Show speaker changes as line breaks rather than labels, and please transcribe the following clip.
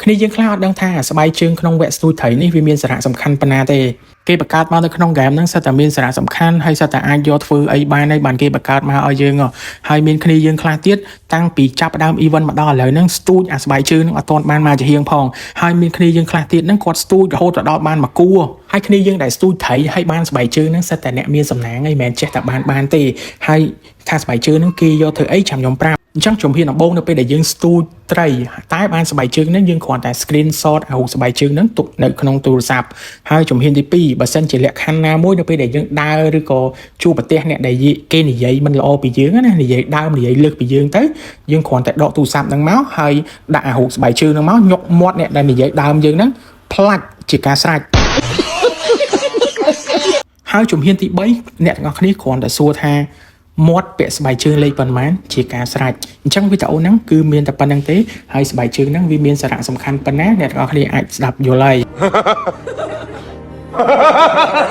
គ្នាយើងខ្លះអត់ដឹងថាស្បែកជើងក្នុងវគ្គស្ទូចត្រីនេះវាមានសារៈសំខាន់ប៉ុណ្ណាទេគេបង្កើតមកនៅក្នុងហ្គេមហ្នឹងសិតតែមានសារៈសំខាន់ហើយសិតតែអាចយកធ្វើអីបានហើយបានគេបង្កើតមកឲ្យយើងហ៎ហើយមានគ្នាយើងខ្លះទៀតតាំងពីចាប់ផ្ដើម event មកដល់ឥឡូវហ្នឹងស្ទូចអាស្បែកជើងហ្នឹងអត់ទាន់បានមកជាហៀងផងហើយមានគ្នាយើងខ្លះទៀតហ្នឹងគាត់ស្ទូចរហូតដល់បានមកគួរហើយគ្នាយើងដែលស្ទូចត្រីហើយបានស្បែកជើងហ្នឹងសិតតែអ្នកមានសំណាងឯងមិនមែនចេះតែបានបានទេហើយថាស្បែកជើងហ្នឹងគេយកធ្វើអីចាំខ្ញុំប្រាប់អញ្ចឹងជំហានដំបូងនៅពេលដែលយើងស្ទូចត្រីតែបានស្បែកជើងហ្នឹងយើងគ្រាន់តែ screenshot អារូបស្បែកជើងហ្នឹងទុកនៅក្នុងទូរស័ព្ទហើយជំហានទី2បើសិនជាលក្ខខណ្ឌណាមួយនៅពេលដែលយើងដើរឬក៏ជួបប្រទះអ្នកដែលគេនិយាយមិនល្អពីយើងណានិយាយដើមនិយាយលើសពីយើងទៅយើងគ្រាន់តែដកទូរស័ព្ទហ្នឹងមកហើយដាក់អារូបស្បែកជើងហ្នឹងមកញុកមាត់អ្នកដែលនិយាយដើមយើងហ្នឹងផ្លាច់ជាការស្រេច ហើយជំហានទី3អ្នកទាំងអស់គ្នាគ្រាន់តែសួរថាមាត់ពាក់ស្បែកជើងលេខប៉ុន្មានជាការស្រេចអញ្ចឹងវីដេអូហ្នឹងគឺមានតែប៉ុណ្្នឹងទេហើយស្បែកជើងហ្នឹងវាមានសារៈសំខាន់ប៉ុណ្ណាអ្នកទាំងអស់គ្នាអាចស្ដាប់យល់ហើយ។